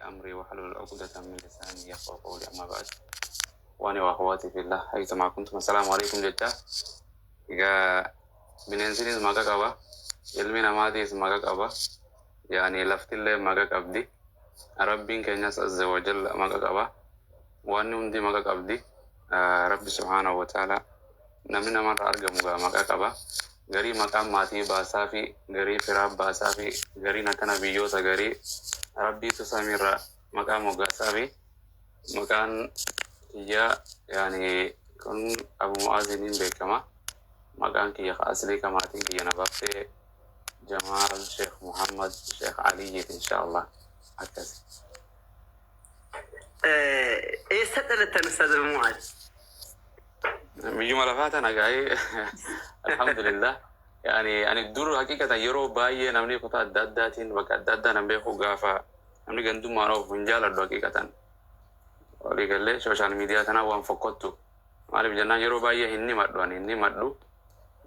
أمري واحلل عقدة من لساني يفقهوا قولي. أما بعد، إخواني وأخواتي في الله حيثما كنتم، السلام عليكم jecha. Egaa bineensinis maqa qaba, ilmi namaatiis maqa qaba, yaani laftillee maqa qabdi, Rabbiin keenyas azza wa jalla maqa qaba, wanni hundi maqa qabdi. Rabbi subhaanahu wa ta'ala namni namarra argamu gaa maqa qaba. Garii maqaan maatii baasaa fi garii firaa baasaa fi gariin akkana biyyoota, garii Rabbiitu samiirra maqaa moggaasaa fi maqaan kiyya yaani kun Abu Mu'aaziniin beekama. Maqaan kiyya ka aslii ka maatiin kiyya na baaftee Jamaal Sheekh Muhammad Sheekh Aliyyiiti, insha Allah akkasi. Eessa dhalattan, Ustaaz Abu Mu'aaz? Biyyuma lafaa tana gaa'ee, alhamdulillah. Yaani ani dur haqiqatan yeroo baay'ee namni kutaa adda addaatiin bakka adda addaa nan beeku, gaafa namni gandummaan oofu hin jaaladhu haqiqatan. Walii gallee social media tanaa waan fokkottu. Maaliif jennaan, yeroo baay'ee hin himadhu, ani hin himadhu.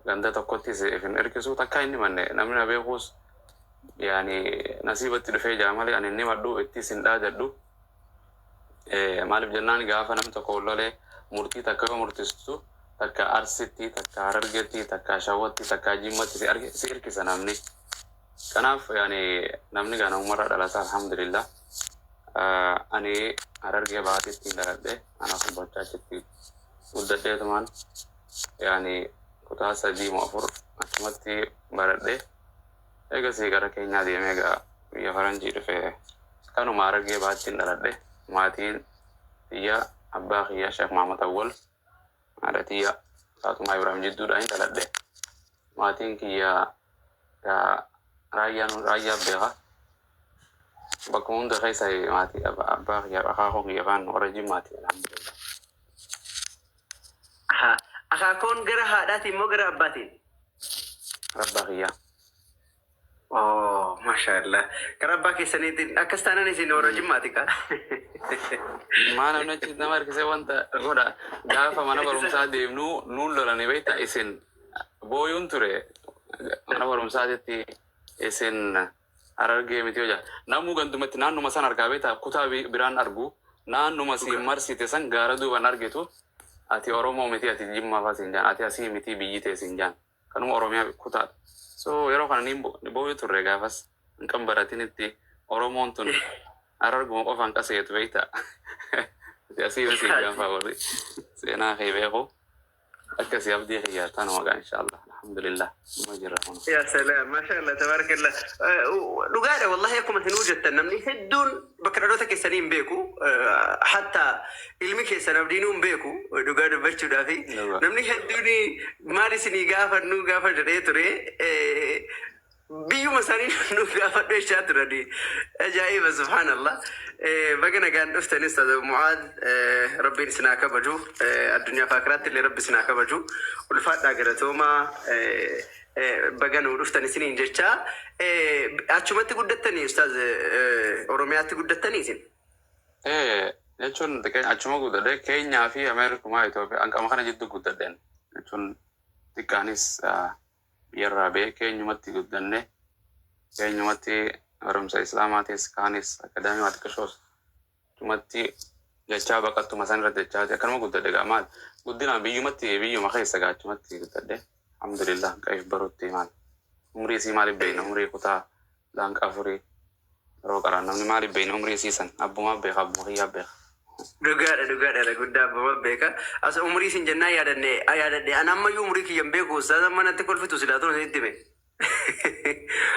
Ganda tokkottis hin hirkisu, takka hin himanne. Namni na beekus yaani nasiibatti dhufee jaa malee ani hin himadhu, ittis hin dhaadadhu. Maaliif jennaan, gaafa namni tokko lolee murtii takka yoo murtistu, takka Arsitti, takka Harargetti, takka Shawwatti, takka Jimmatti si hirkisa namni. Kanaaf yaani namni gaa namumarraa dhalata, alhamdulillah. Ani Harargee Bahaatitti dhaladhe, ana Kombolchaachitti guddadheetumaan yaani kutaa sadii moo afur achumatti baradhe. Eegasii gara keenyaa deemee egaa biyya faranjii dhufe. Kanuma Harargee Bahaatti dhaladhe. Maatiin tiyya abbaa kiyya Sheekh Muhammad Awwal, haadha tiyya Faatumaa Ibrahim jidduudhaan dhaladhe. Maatiin kiyya gaa raayyaan raayyaa beeka. Bakkuma hunda keessa maatii abbaa kiyya, akaakoo kiyya faan warra Jimmaati, alhamdulillah. Akaakoon gara haadhaatiin moo gara abbaatiin? Rabbaa kiyya. Oh, maashaallah. Gara abbaa keessaniitiin akkas taanaan isin warra Jimmaati kaa? Maa namni achi nama harkisee wanta godha. Gaafa mana barumsaa deemnu nuun lolanii beektaa, isin booyuun ture mana barumsaatitti, isin Harargee miti yoo jedhan. Namuu gandumatti naannuma san argaa beektaa, kutaa biraan argu, naannuma siin marsite san gaara duuban argitu, ati Oromoo miti, ati Jimmaa fa'aa siin jaan, ati asii miti, biyyi tee siin jaan. Kanuma Oromiyaa kutaadha. So yeroo kana niin booyuu turre gaafas hin kan baratinitti Oromoon tun Hararguma qofaan qaseetu beektaa. Ati asii miti siin jaan fa'aa warri seenaa kee beeku. Akkasii abdii kiyya tanuma gaa, inshallah, alhamdulillah, numa jirra kun. Yaa salaam, maashaallah, tabaarakallah. Dhugaadha, wallahi akkuma isin jettan namni hedduun bakka dhaloota keessanii hin beeku. Hatta ilmi keessan Abdiinuu hin beeku dhugaa dubbachuudhaafi. Dhugaa. Namni hedduun maal isinii gaafannu gaafa jedhee ture, biyyuma isaanii nu gaafadhu jechaa turani. Ajaa'iba, subhaanallah. Baga nagaan dhuftanis Ustaz Mu'aad, Rabbiin isin haa kabaju. Addunyaa fi akiraatti illee Rabbi isin haa kabaju. Ulfaadhaa, galatoomaa, baga nuu dhuftan isiniin jecha. Achumatti guddattanii, Ustaz, Oromiyaatti guddattanii isin? Jechuun achuma guddadhe. Keenyaa fi Ameerikumaa Itoophiyaa hanqama kana jidduu guddadheen, jechuun xiqqaanis biyyarraa ba'ee keenyumatti guddanne, keenyumatti barumsa Islaamaatis kaanis akadaamii waa xiqqishoos achumatti jechaa baqattuma san irratti jechaa akkanuma guddadhe. Gaa maal guddinaan biyyumatti, biyyuma keessa gaa achumatti guddadhe, alhamdulillah. Qaif barutti maal umrii isii maaliif beekna, umrii kutaa laanqa afurii yeroo qaraan namni maaliif beekna umrii isii san, abbumaa beeka, abbuma kiyyaa beeka. Dhugaadha, dhugaadha, guddaa abbuma beeka. As umurii isin jennaa yaadanne yaadadhe, an ammayyuu umurii kiyya hin beeku, Ustaaz, amma natti kolfitu silaa tun isinitti hime.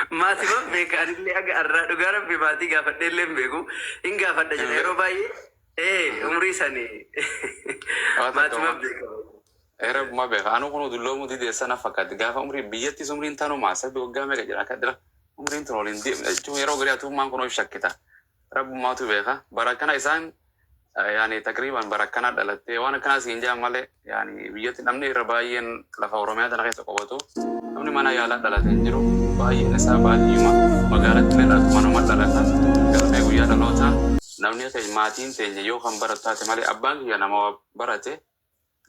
Maatii man beeka, anillee aga arraa dhugaa Rabbi maatii gaafadhee illee hin beeku. Hin gaafadha jedha yeroo baay'ee. Umurii sanii Waa takka maatii man uma. beeka. Rabbuma beeka. Anu kun dulloomuu didee sana fakkaatti. Gaafa umrii biyyattis umriin tanumaa sabi waggaa meeqa jira akka dira umriin tun waliin deemne jechuun yeroo garii atummaan kun of shakkita. Rabbumaatu beeka. Bara kana isaan yaani takriiban bara akkana dhalattee waan akkanaa siin jaan malee, yaani biyyatti namni irra baay'een lafa Oromiyaa tana keessa qubatu namni mana yaalaa dhalate hin jiru. Baay'een isaa baadiyyuma magaalatti illee dhalatu manuma dhalata. Galmee guyyaa dhalootaa namni keenya maatiin teenya yoo kan baratu taate malee, abbaan kiyya nama waa barate,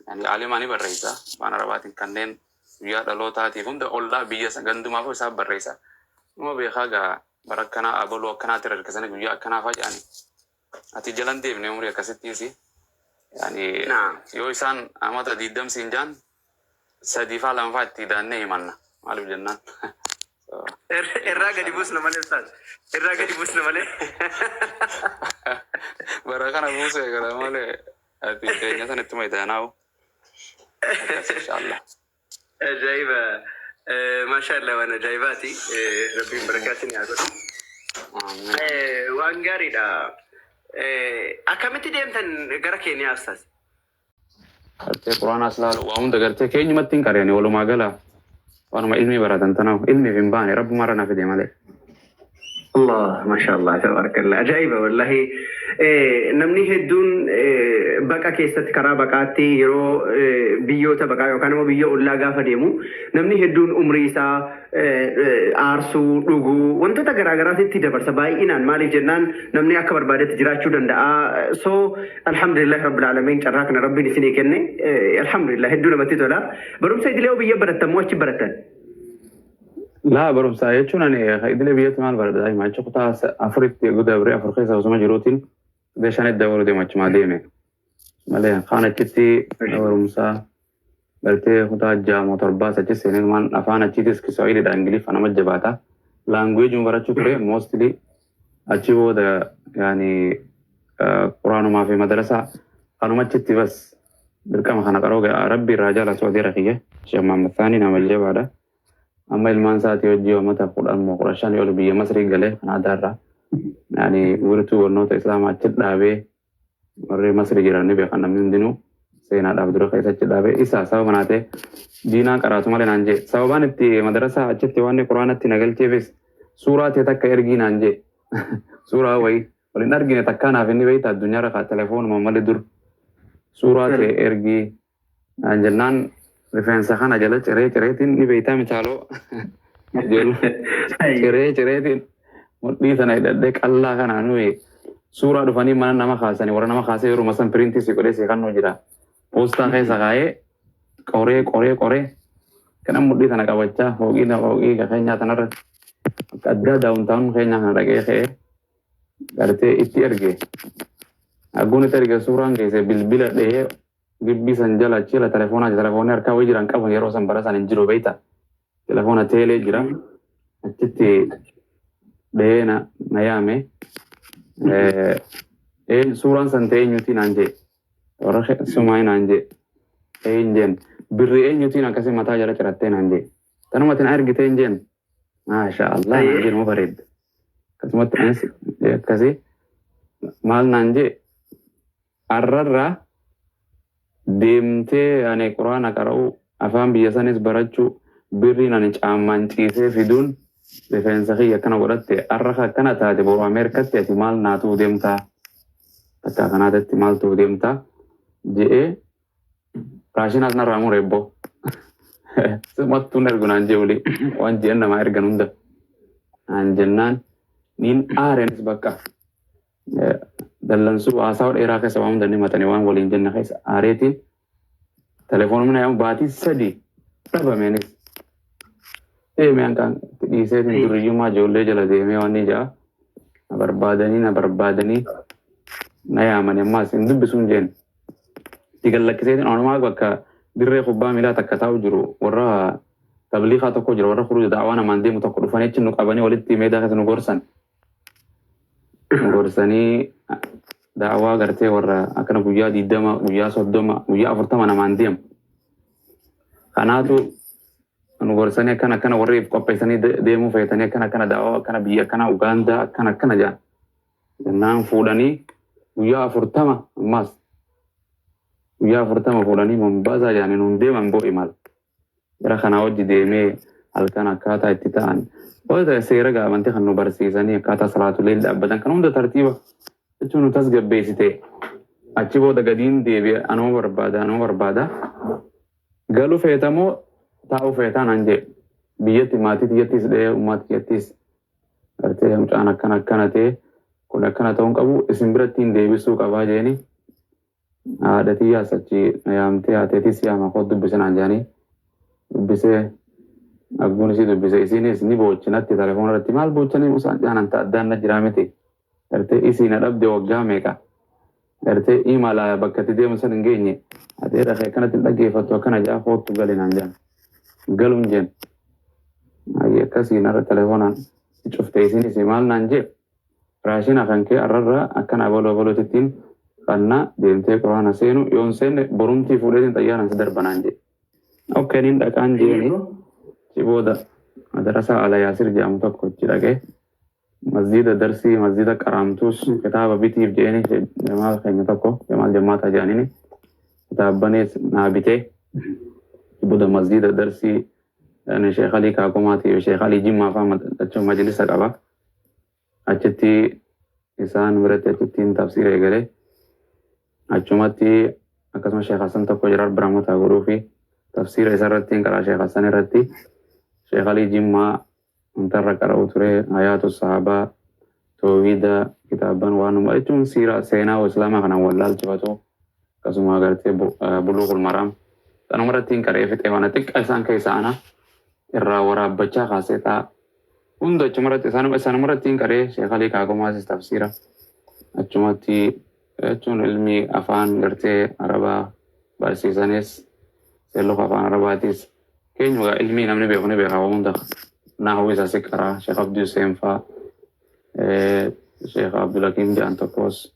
yani alimaa ni barreessa afaan Arabaatiin, kanneen guyyaa dhalootaatiif hunda ollaa biyya gandumaafuu isaa barreessa. Numa beekaa gaa. Bara akkanaa abaluu akkanaatti harkisanii guyyaa akkanaa fa'aa jedhani. Ati jalan deemne umurii akkasittiisi. Yani yoo isaan amata 20 siin jaan, sadii faa lama faa itti daannee himanna. Maaliif jennaan? So, Irraa gadi buusna malee, ustaaz. Irraa gadi buusna malee. Bara kana buusee gara malee ati keenya sanitti maitaanaawu. Akkas, inshallah. Ajaa'iba. Maashaallah, waan ajaa'ibaati. Rabbiin barakaatiin haa godhu. Amiin. Waan gaariidha. Akkamitti deemtan gara Keeniyaa, ustaaz? Gartee quraanaas laalu waa hunda gartee keenyumatti hin qareeni. Walumaa gala waanuma ilmii baratan tanaaf ilmiif hin baane, rabbumarra na fide malee. Allah, mashallah, tabarakallah. Ajaa'iba, wallahi. Namni hedduun baqa keessatti, karaa baqaatti yeroo biyyoota baqaa yookaan immoo biyya ollaa gaafa deemu, namni hedduun umrii isaa aarsuu, dhuguu, wantoota garaa garaatitti dabarsa baay'inaan. Maaliif jennaan, namni akka barbaadetti jiraachuu danda'a. So alhamdulillah rabbil alamin, carraa kana rabbiin isinii kenne. Alhamdulillah, hedduu namatti tola. Barumsa idilee biyya barattan moo achi barattan? Laa, barumsaa jechuun ani idilee biyyatti maal baradha? Daa'ima jecha kutaa afuritti dabree, afur keessa osuma jiruutiin kutaa shanitti dabaluu deema, achumaa deeme. Malee kaan achitti barumsaa gartee kutaa 6 moo 7 achi seenee maan afaan achiitis Kiswahiliidha, Ingiliffa nama jabaata. Language barachuu ture mostly. Achi booda yaani quraanumaa fi madrasaa kanuma achitti bas dirqama kana qaroo rabbi irraa jaalatu adeera kiyya Sheekh Mahammad Thani nama jabaadha. Amma ilmaan isaatii hojii uummata 10 moo 15 ol biyya Masrii galee Kanaadaa irraa. Yaani wirtuu barnoota Islaamaa achi dhaabee, warri Masrii jiran ni beekan, namni hundinuu seenaadhaaf dura keessa achi dhaabee isa sababa naa ta'e diinaa qaraatu malee naan jee. Sababaan itti madrasaa achitti waan quraanatti na galcheefis suuraa ta'e takka ergii naan jee. Suuraa wayii waliin argine takkaa naaf inni beekta addunyaarra kaa telefoonuma malee dur suuraa ta'e ergii naan jennaan, rifeensa kana jala ciree cireetiin, ni beektaa mitaaloo, ciree cireetiin mudhii sana hidhadhee qallaa kana nuyi suuraa dhufanii mana nama kaasanii, warra nama kaasee yeroo san piriintii si godhee si kannuu jira. Poostaa keessa kaa'ee qoree qoree qoree kana mudhii sana qabachaa fooqii fooqii keenyaa tanarratti akka addaa downtown keenyaa kana dhaqee ka'ee gartee itti erge. Agguun itti erge suuraan keessa bilbila dhahee gibbii san jala achi telefoonaa, telefoonni harkaa wayii jiran qaban yeroo san bara san hin jiru beekta. Telefoona teelee jira. Achitti dhahee na yaame. Suuraan san ta'e eenyuti naan jee. Warra sumaayii naan jee. Een jeen. Birri eenyutiin akkasii mataa jala cirattee naan jee. Tanumatti na ergitee hin jeen. Maasha Allah naan jee, nama bareedda. Akkasumatti anis akkasii maal naan jee, arrarraa deemtee ani quraana qara'uu, afaan biyya sanis barachuu, birriin ani caammaan ciisee fiduun rifeensa kiyya akkana godhatte, arra akkana taate, boru Ameerikatti ati maal naatuu deemtaa, takka kanaatatti maal ta'uu deemtaa je'ee raashinaas narraa mure ebboo. Simattuun ergu naan jee olii waan je'an namaa ergan hunda. Naan jennaan niin aareenis bakka dallansuu haasawa dheeraa keessa waan hunda ni maxanii waan waliin jenne keessa aareetiin telefoonumni yaamu baatii 3 dhabameenis. Deemee hanqaan itti dhiiseetiin duriyyummaa ijoollee jala deemee waan ni ja'a. Na barbaadanii, na barbaadanii, na yaamanii ammaas hin dubbisuun jeen. Itti gallakkiseetiin onumaa bakka dirree kubbaa miilaa takka taa'u jiru, warra tabliiqaa tokko jira, warra kuruuja da'awaa namaan deemu tokko dhufanii achi nu qabanii walitti meedaa keessa nu gorsan. Nu gorsanii da'awaa gartee warra akkana guyyaa 20, guyyaa 30, guyyaa 40 namaan deemu. Kanaatu nu gorsanii akkana akkana warri qopheessanii deemuu feetanii akkana akkana da'awaa akkana biyya akkana Ugaandaa akkana akkana jedhan. Jennaan fuudhanii guyyaa 40, ammaas guyyaa 40 fuudhanii Mombaasaa jedhanii nuun deeman boo'i maal. Gara kanaa hojii deemee halkan akkaataa itti ta'an. Wanta seera amantii kan nu barsiisanii, akkaataa salaatulee dhaabbatan kan hunda tartiiba jechuun nu tasgabbeessite. Achi booda gadiin deebi'e, anuma barbaada, anuma barbaada. Galuu feetamoo taa'uu feetaa naan jee. Biyyatti maatii tiyyattis dhahee uummata tiyyattis gartee mucaan akkana akkana ta'e kun akkana ta'uu hin qabu, isin biratti hin deebisuu qabaa jeeni. Haadha tiyyaas achi na yaamtee, haateetis yaama koo dubbise naan jedhanii dubbisee. Agguun isii dubbise isiinis ni boochinatti telefoona irratti maal boochanii musaan jaanan ta'a addaan na jiraa miti. Gartee isii na dhabde waggaa meeqa. Gartee imala bakka itti deemu san hin geenye. Ati dhaqee akkanatti hin dhaggeeffattu akkana jaa hoottu gali naan jaan. Galuun jeen. Ayi akkasii narra telefoonaan cufte isiinis maal naan jee. Raashina kan kee arrarraa akkana abaloo abalootittiin qannaa deemtee quraana seenu yoon seenne borumtii fuudheetiin xayyaaraan si darbanaan jee. Okkee niin dhaqaan jeeni. Achi booda madrasaa ala Yaasir jedhamu tokko achi dhaqee masjida darsii masjida qaraamtuus kitaaba bitiif jeeni jamaal keenya tokko jamaal jammaataa jedhaniini kitaabanees naa bitee booda masjida darsii yani Sheekh Alii Kaakumaatii fi Sheekh Alii Jimmaa fa'aa achi majlisa qaba. Achitti isaan biratti achittiin tafsiira eegalee achumatti akkasuma Sheekh Hassan tokko jira biramoota godhuu fi tafsiira isarratti karaa Sheekh Hassan irratti Sheekh Alii Jimmaa wantarra qara'u ture hayaatu sahabaa toohida kitaaban waanuma jechuun siira seenaa islaamaa kanaan wallaalchifatu akkasuma agartee buluuqul maraam sanuma irratti hin qaree fixee waan xiqqa isaan keessa ana irraa waraabbachaa kaasee ta'a hunda achuma irratti isaanuma irratti hin qaree Sheekh Alii Kaakumaasis tafsiira achumatti jechuun ilmi afaan gartee arabaa barsiisanis seelluka afaan arabaatis keenyugaa ilmi namni beeku ni beeka waan hunda naahuu isa si qaraa Sheekh Abdii Hussein faa Sheekh Abdulhakiim jedhan tokkos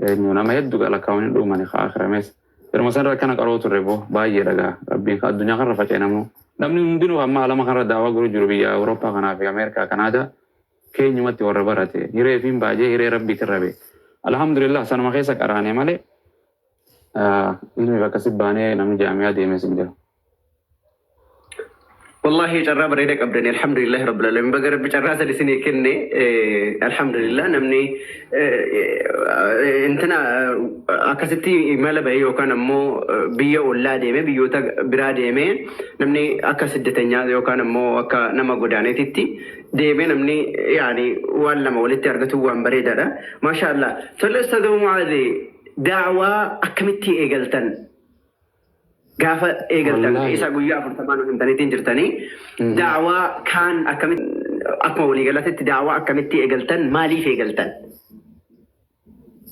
eenyu nama hedduu lakkaawanii dhuumani haa akirames yeroo san irra akkana qaroo turre boo baay'ee dhagaa rabbiin addunyaa kanarra faca'e namni hundinuu amma alama kanarra daawaa godhu jiru biyya Awurooppaa kanaa fi Ameerikaa Kanaadaa keenyumatti warra barate hiree fi baay'ee hiree rabbiitti rabe alhamdulillah sanuma keessa qaraane malee ilmi bakka si baanee namni jaamiyaa deemes hin jiru. Wallahi carraa bareeda qabdani, alhamdulillahi rabbil alamin. Baga rabbi carraa san isinii kenne, alhamdulillah. Namni intina akkasitti imala bahe yookaan ammoo biyya ollaa deeme, biyyoota biraa deeme, namni akka siddatanyaa yookaan ammoo akka nama godaaneetitti deeme, namni yaani waan lama walitti argatu waan bareedaadha. Maasha Allah. Tole Ustaz Mu'aadhi, daawaa akkamitti eegaltan? Gaafa eegaltan Wallaahi. isa guyyaa 40 nu himtaniitiin jirtanii, daawaa kaan akkamitti, akkuma waliigalatti daawaa akkamitti eegaltan, maaliif eegaltan?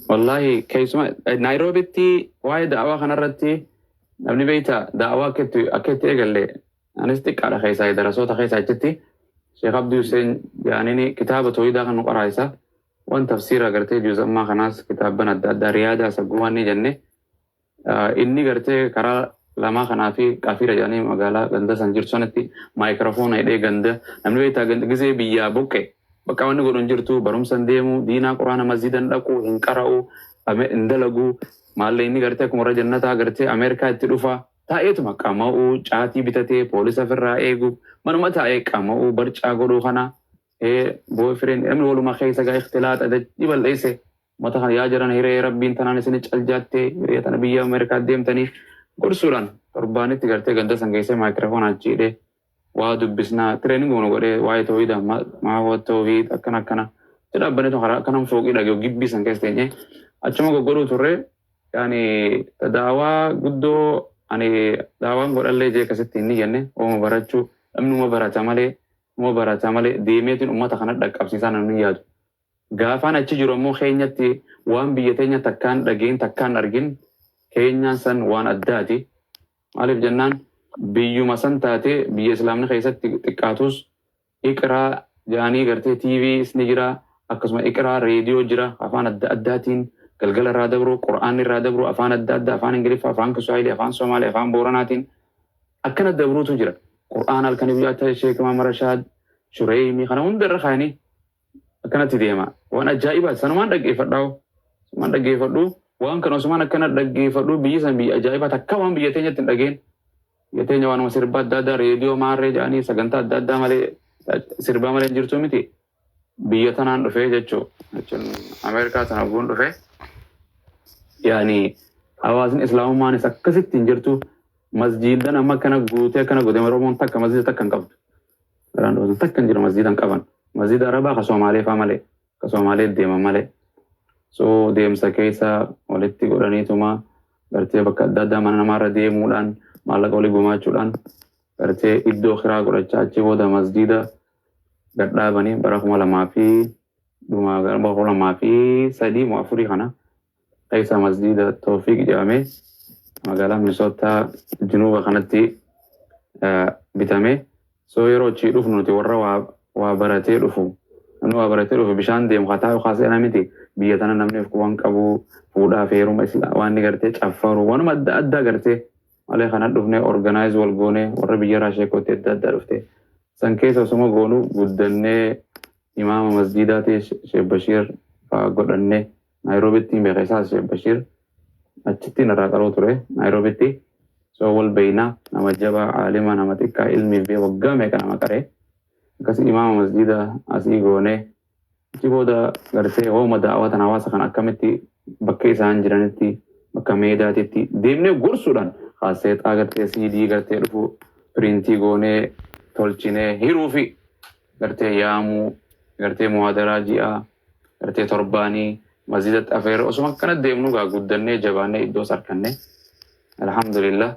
Wallahi keessuma Naayiroobitti waa'ee da'awaa kanarratti namni beekta da'awaa akka itti eegalle anis xiqqaadha keessaa darasoota keessa achitti Sheekh Abdii Hussein jedhaniini kitaaba tooyidaa kan nu qaraayisa waan tafsiira gartee juuzammaa kanaas kitaabban adda addaa riyaadaa saggumaan ni jenne inni gartee karaa lamaa kanaa fi qafiira jedhanii magaalaa ganda san jirtu sanatti maayikiroofoona hidhee ganda namni beektaa ganda gisee biyyaa buqqe bakka wanni godhu hin jirtu barumsa hin deemu diinaa quraana masjida hin dhaqu hin qara'u hin dalagu maallee inni gartee akkuma warra jannataa gartee Ameerikaa itti dhufa taa'eetuma qama'uu caatii bitatee poolisa ofirraa eegu manuma taa'ee qama'uu barcaa godhuu kana boyfriend namni walumaa keessa gaa ikhtilaaxa dachii bal'eesse mata kana yaa jiran hiree rabbiin tanaan isin caljaattee hiree tana biyya Ameerikaa deemtanii gorsuudhaan torbaanitti gartee ganda san geessee maayikiroofoon achi hidhee waa dubbisnaa training nu godhee waa'ee toohida maa huwa toohid akkana akkana itti dhaabbanee karaa akkanam fooqii dhagee gibbii san keessa teenyee achuma goggodhuu turre. Yaani daawaa guddoo ani daawaan godhallee jee akkasitti hin jenne ooma barachuu namni uma barata malee uma barata malee deemeetiin ummata kana dhaqqabsiisaa namni yaadu. Gaafaan achi jiru ammoo keenyatti waan biyya teenya takkaan dhageen takkaan argin keenyaan san waan addaati. Maaliif jennaan biyyuma san taatee biyya islaamni keessatti xiqqaatus iqraa jedhanii gartee TVs ni jira akkasuma iqraa reediyoo jira afaan adda addaatiin galgala irraa dabru qur'aanni irraa dabru afaan adda addaa afaan ingiliffaa afaan kiswahilii afaan somaalee afaan booranaatiin akkana dabruutu jira. Qur'aan halkan guyyaa ta'e Sheek Imaam Rashaad Shureeymi kana hunda irra kaayanii akkanatti deema. Waan ajaa'ibaati. Sanumaan dhaggeeffadhaa. Sanumaan dhaggeeffadhu. Waan kana osumaan akkana dhaggeeffadhu biyyi san biyya ajaa'ibaa takka waan biyya teenyatti hin dhageen. Biyya teenya waanuma sirba adda addaa reediyoo maarree jedhanii sagantaa adda addaa malee sirbaa malee hin jirtu miti. Biyya tanaan dhufee jechuudha. Jechuun Ameerikaa tana guun dhufee. Yaani hawaasni islaamummaanis akkasitti hin jirtu. Masjiidan amma akkana guutee akkana godhe Oromoon takka masjiida takka hin qabdu. Garaan dhoosan takka hin jiru masjiida hin qaban. Masjiida Arabaa ka Somaalee faa malee ka Somaalee deeman malee. So deemsa keessa walitti godhaniituma gartee bakka adda addaa mana namaarra deemuudhaan maallaqa walii gumaachuudhaan Gartee iddoo kiraa godhachaa achi booda masjiida gad dhaabanii bara kuma lamaa fi dhuma gara 2003 moo afurii kana keessa masjiida Toofiq jedhamee magaalaa Minisootaa Junuuba kanatti bitame. So yeroo achii dhufnu nuti warra waa baratee dhufu, namni waa baratee dhufu bishaan deemu kataa yookaan seenaa miti. Biyya tana namni of waan qabu fuudhaa fi heeruma waan inni gartee caffaru waanuma adda addaa gartee malee kana dhufnee organize wal goonee warra biyya irraa sheekootti adda addaa dhufte. San keessa osuma goonu guddannee imaama masjiidaa ta'e Sheekh Bashiir fa'aa godhannee Naayiroobitti hin beeka isaas Sheekh Bashiir achitti narraa qaroo ture Naayiroobitti. So wal beeynaa, nama jabaa, aalima, nama xiqqaa ilmii fi waggaa meeqa nama qaree akkasii imaama masjiida asii goonee achi booda gartee hooma daawwatan hawaasa kan akkamitti bakka isaan jiranitti bakka meedaatitti deemnee gorsuudhaan kaaseexaa gartee CD gartee dhufu piriintii goonee tolchinee hiruu fi gartee yaamuu gartee muhaadaraa ji'aa gartee torbaanii masjiidatti afeeruu osuma akkana deemnu gaa guddannee jabaannee iddoo sarkannee alhamdulillah.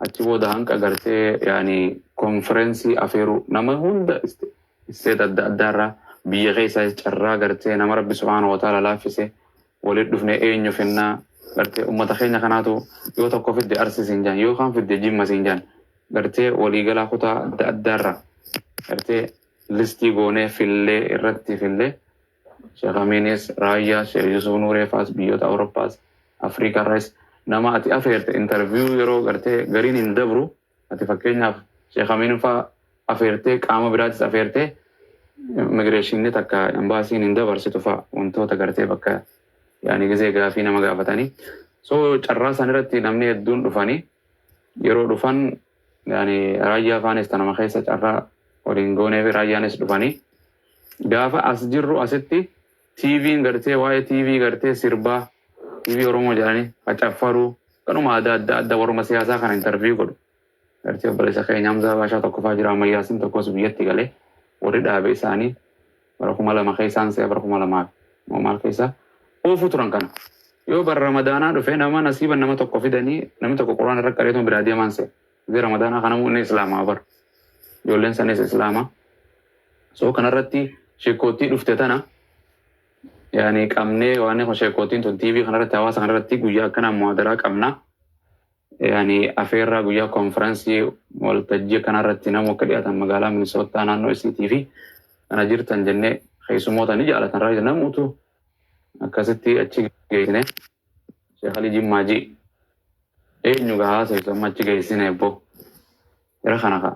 Achi booda hanqa gartee yaani konferensii afeeruu nama hunda isteet adda addaarraa biyya keessaa carraa gartee nama Rabbi subhaanahu wa ta'ala laaffise walitti dhufnee eenyu finnaa gartee ummata keenya kanaatu yoo tokko fidde Arsii siin jaan, yoo kaan fidde Jimma siin jaan, gartee waliigalaa kutaa adda addaarraa gartee listii goonee fillee irratti fillee Sheekh Amiinis, Raayyaa, Sheekh Yusuf Nuuree faas biyyoota Awurooppaas Afriikaarraas nama ati afeerte interview yeroo gartee gariin hin dabru. Ati fakkeenyaaf Sheekh Amiin faa afeertee qaama biraatis afeertee immigireeshinni takka embaasiin hin dabarsitu fa'a wantoota gartee bakka yaani gizee gaafii nama gaafatanii. So carraa isaan irratti namni hedduun dhufanii yeroo dhufan yaani Raayyaa faanis tanama keessa carraa waliin goonee fi Raayyaanis dhufanii gaafa as jirru asitti TV'n gartee waa'ee TV gartee sirbaa TV Oromoo jedhanii facaffaruu kanuma aadaa adda addaa warruma siyaasaa kana interview godhu. Gartee obboleessa keenya Hamzaa Baashaa tokko fa'aa jira, Ammayyaasiin tokkos biyyatti galee warri dhaabe isaanii bara 2000 keessaan se'a bara 2000 moo maal keessa oofuu turan kana. Yoo bara Ramadaanaa dhufe nama nasiiban nama tokko fidanii namni tokko Qur'aana irra qareetuma biraa deemaan se'a. Gisee Ramadaanaa kanamuu inni Islaamaa bara. Ijoolleen sanis Islaamaa. So kanarratti sheekootii dhufte tana yaani qabnee waan kun sheekootiin tun TV kanarratti hawaasa kanarratti guyyaa akkanaa muhaadaraa qabna. Yaani afeerraa guyyaa konferansii waltajjii kanarratti nama akka dhiyaatan magaalaa Minisootaa naannoo isiitii fi kana jirtan jennee keessummoota ni jaalatan raayita namuutu akkasitti achi geessine. Sheekh Alii Jimmaa ji eenyu gaa haasoftu amma achi geessine ebbo jara kana ka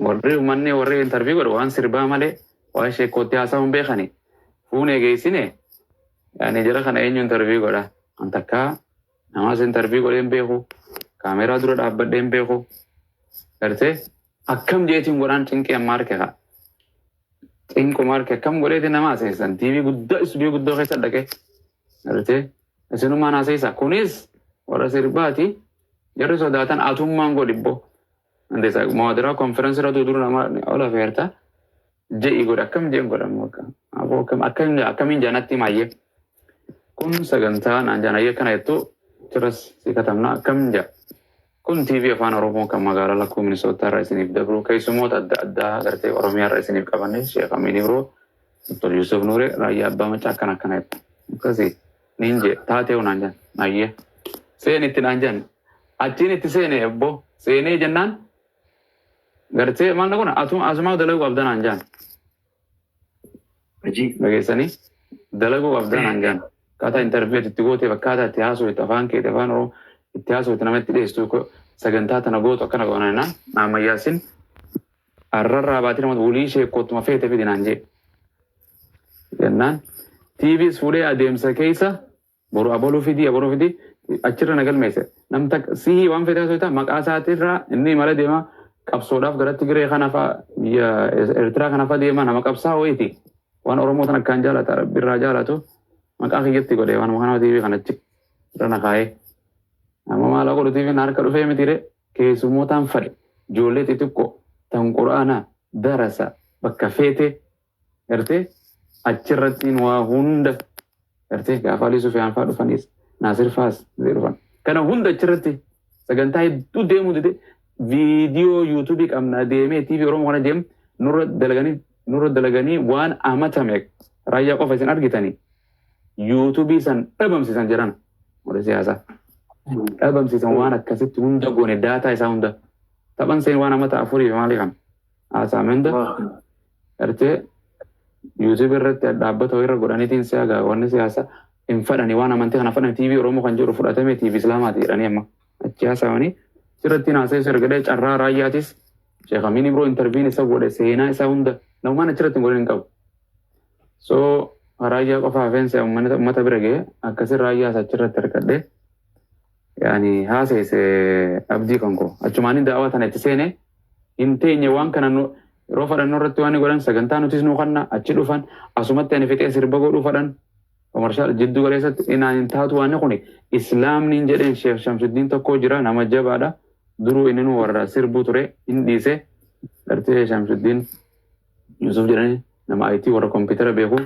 warri uummanni warri interview godhu waan sirbaa malee waan sheekootti haasa'uu hin beekani fuunee geessine. Yaani jara kana eenyu interview godha? An takkaa namaas interview godhee hin beeku, kaameraa dura dhaabbadhee hin beeku, gartee akkam jeetiin godhaan cinqii amma harke ka cinquma harke akkam godheetiin nama haasa'essan TV guddaa istuudiyoo guddoo keessa dhaqee gartee isinumaan haasa'isa kunis warra sirbaati jarri sodaatan atummaan godhibbo anteessa muhaadaraa konferensii irra dura nama ol afeerta je'i godhe akkam jeen godhamu akka aboo akkam akkam akkamiin jaanatti maayyee kun sagantaa naan jaan ayyee kana jettu achirras si katabna akkam jaa kun TV Afaan Oromoo kan magaalaa lakkuu Minisootaa irraa isiniif dabru keessummoota adda addaa gartee Oromiyaa irraa isiniif qabanne Sheekh Amiin Ibroo, Dr. Yusuf Nuuree, Raayyaa Abbaa Macaa akkana akkana jettu akkasii niin jee taatee naan jaan ayyee seen itti naan jaan achiin itti seene ebbo seenee jennaan gartee maal na godha asumaa dalaguu qabda naan jaan. Dhageessanii dalaguu qabda naan jaan akkaataa interview itti gooteef akkaataa itti haasoftu afaan keeti afaan Oromoo itti haasoftu namatti dhiyeessu sagantaa tana gootu akkana goona jennaan ammayyaasin arrarraa baatee nama wulii sheekkootuma feete fidi naan jee jennaan TVs fuudhee adeemsa keessa boru abaluu fidii abaluu fidii achirra na galmeesse nam takka sihii waan fedhe haasofta maqaa isaatirraa inni imala deema qabsoodhaaf gara Tigree kana fa'a biyya Eertiraa kana fa'a deema nama qabsaa wayiiti waan Oromoo tan akkaan jaalata Rabbi irraa jaalatu maqaa kiyyatti godhe waan kana TV kana achi irra na kaa'ee amma maal godhu TV na harka dhufee miti ree keessummootaan fadhe ijoollee xixiqqoo tan Qur'aana darasa bakka feete gartee achirrattiin waa hunda gartee gaafa Alii Sufiyaan fa'aa dhufanis Naasir fa'aas dhufan kana hunda achirratti sagantaa hedduu deemuu dide Viidiyoo YouTubeii qabna deemee TV Oromoo kana deem nurra dalaganii, nurra dalaganii waan amatame raayyaa qofa isin argitanii YouTubeii san dhabamsiisan jiran, warri siyaasaa dhabamsiisan. Waan akkasitti hunda goone, data isaa hunda taphan seen waan amata 4 fi maalii kan haasa'ame hunda gartee YouTube irratti dhaabbata irra godhaniitiin siyaa wanni siyaasaa hin fadhani, waan amantii kana fadhani. TV Oromoo kan jedhu fudhatame TV Islaamaati jedhanii amma achi haasa'anii sirratti haasa'e. Ergadee carraa raayyaatis Sheekh Amin Ibro interviewin isa godhe, seenaa isaa hunda namumaan achirratti hin godhin hin qabu. So raayyaa qofa hafeensa uummata bira ga'e, akkasi raayyaa isa achirratti argadhe, yaani haasa'ise abdii kan koo achumaanii daawaa tana itti seene. Hin teenye waan kana nu yeroo fadhannoo irratti waan godhan, sagantaa nutis nu kanna achi dhufan, asumatti ani fixee sirba godhuu fadhan commercial jiddu galeessatti inaan hin taatu. Waan kun islaamni hin jedheen. Sheekh Shamsuddin tokko jira, nama jabaadha. Duruu inni nu warra sirbuu ture hin dhiise. Gartee Shamsuddin Yusuf jedhani, nama IT, warra kompiitara beeku,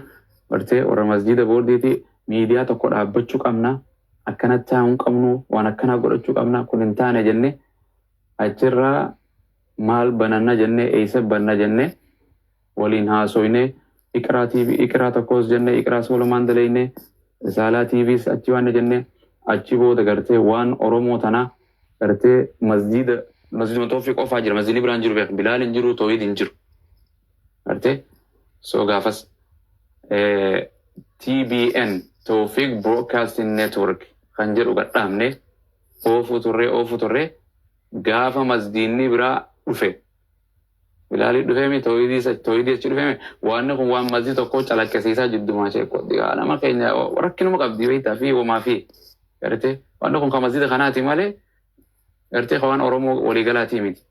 gartee warra masjiida boordiiti. Miidiyaa tokko dhaabbachuu qabna, akkanatti taa'uu hin qabnu, waan akkanaa godhachuu qabna, kun hin taane jenne. Achirraa maal bananna jenne, eessa banna jenne waliin haasoyne. Iqraa TV, Iqraa tokkos jenne, Iqraa walumaan daleyne, Risaalaa TVs achi waan jenne. Achi booda gartee waan Oromoo tanaa gartee masjiida, masjiiduma Toofiq qofaa jira, masjiidni biraan jiru beek, Bilaal hin jiru, Toohid hin jiru gartee. So gaafas TBN, Toofiq Broadcasting Network kan jedhu gadhaabne oofuu turree, oofuu turree. Gaafa masjiidni biraa dhufe, Bilaalii dhufeemi, Toohidii achi dhufeemi, waan kun waan masjid tokko calaqqisiisaa jiddumaa sheekoo nama keenya rakkinuma qabdi beektaa fi womaa fi gartee waan kun kan masjida kanaati malee gartee waan Oromoo waliigalaatii miti.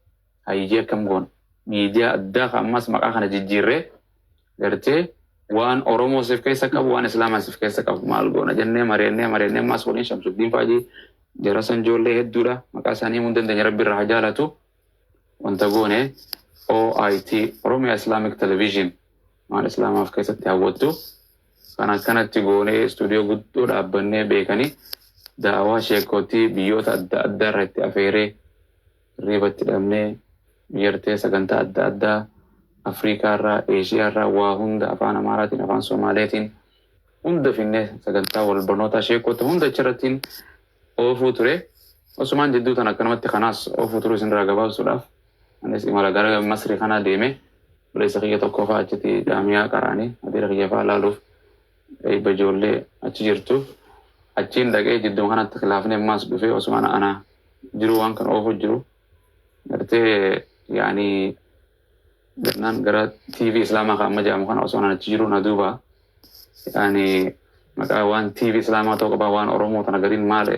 Hayyee, akkam goona? Miidiyaa addaa kan ammas maqaa kana jijjiirree gartee waan Oromoo siif keessa qabu, waan Islaamaa siif keessa qabu maal goona jennee mari'annee mari'annee ammas waliin Shamsuddiin Faajii jara san ijoollee hedduudha, maqaa isaanii himuu hin dandeenye, Rabbi irraa haa jaalatu. Wanta goone OIT, Oromia Islamic Television, waan Islaamaaf keessatti hawwattu kan akkanatti goonee istuudiyoo guddoo dhaabbannee beekanii daawaa sheekootii biyyoota adda addaa irra itti afeeree, hirriibatti dhabnee gartee sagantaa adda addaa Afrikaa irraa, Eeshiyaa irraa, waa hunda afaan Amaaraatiin, afaan Somaaleetiin hunda finnee sagantaa wal barnoota sheekota hunda achirrattiin oofuu ture. Osumaan jidduu tan akkanumatti kanaas oofuu turuu isinirraa gabaabsuudhaaf, anis imala gara Masrii kanaa deeme. Obboleessa kiyya tokko fa'aa achitti jaamiyaa qaraanii adeera kiyya fa'aa laaluuf eebba ijoollee achi jirtu. Achiin dhaqee jidduu kanatti khilaafni ammaas dhufee osumaan ana jiru waan kan oofu jiru. Gartee yaani gannaan gara TV Islaamaa kan amma jedhamu kana osoo achi jiru na duuba yaani maqaa waan TV Islaamaa ta'uu qaba, waan Oromoo tana gariin maal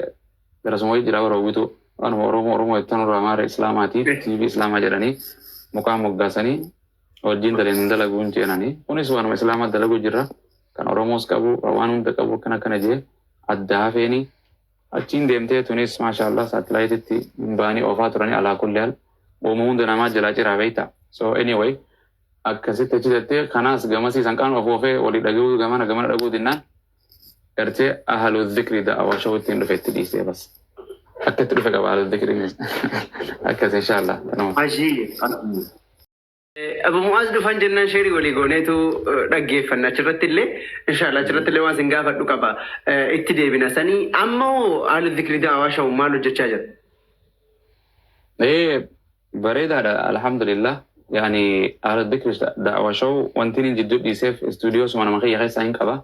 garasuma wayii jira bara hawwitu waanuma Oromoo Oromoo jettan irraa maal Islaamaati TV Islaamaa jedhanii mukaa moggaasanii wajjin daleen dalaguun jeenanii, kunis waanuma Islaamaa dalaguu jirra, kan Oromoos qabu, waan hunda qabu, akkana akkana jee adda hafeeni. Achiin deemtee tunis maashaallah saatalaayititti hin baanii oofaa turanii. Alaa kulli haal uumama hunda namaa jalaa ciraa beekta. So anyway, akkasitti achi jettee kanaas gamasiisan qaama of oofee walii dhaguu gamana gamana dhaguu dinnaan gartee Ahlu Dhikri da'awaa show ittiin dhufe itti dhiisee bas. Akka itti dhufe qaba Ahlu Dhikriinis. Akkas inshaallah. Tanuma. Ajiib. Abu Mu'aaz dhufan jennaan sheerii walii gooneetu dhaggeeffanna achirratti illee, inshaallah achirratti illee waan isin gaafadhu qaba, itti deebina sanii. Amma hoo Ahlu Dhikri da'awaa show maal hojjechaa jira? Ee, bareedaadha, alhamdulillah. Yaani Ahlu Dhikri da'awaa show wanti inni jidduu dhiiseef istuudiyoo suma nama kiyya keessaa hin qaba.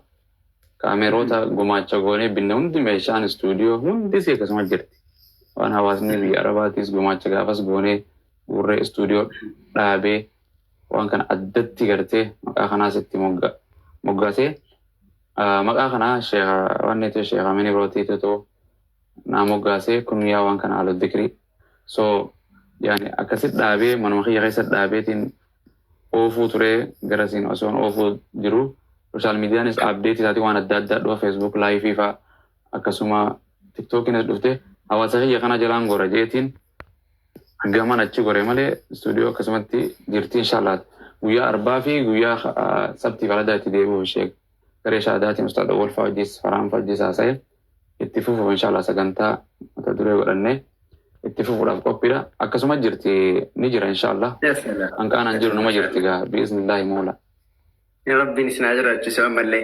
Kaameroota gumaacha goonee binne hundi, meeshaan istuudiyoo hundi si akkasuma jirti. Waan hawaasni biyya Arabaatis gumaacha gaafas goonee guurree istuudiyoo dhaabee waan kana addatti gartee maqaa kanaas itti moggaasee, maqaa kanaa sheekha wanni ta'e Sheekh Amin Ibrootiitu naa moggaasee kun yaa waan kana Ahlu Dhikri. So yaani akkasit dhaabee manuma kiyya keessa dhaabeetiin oofuu ture. Garasiin osoon oofuu jiru social mediaanis update isaatii waan adda addaa dhufa, Facebook live faa, akkasuma TikTokiinis dhufte, hawaasa kiyya kana jalaan gora jeetiin gaman achi gore malee istuudiyoo akkasumatti jirti. Inshallah guyyaa Arbaa fi guyyaa Sabtii faladaa itti deebi'uuf ishee garee shaadaatiin ustaad Awwal fa'aa wajjis, Faraan fa'aa wajjis haasa'e itti fufuuf inshallah sagantaa mata duree godhannee. Itti fufuudhaaf qophiidha. Akkasuma jirti, ni jira inshaallah. Hanqaanaan jiru numa jirti gaa, biiznillaahi moola. Rabbiin isin haa jiraachisu ammallee.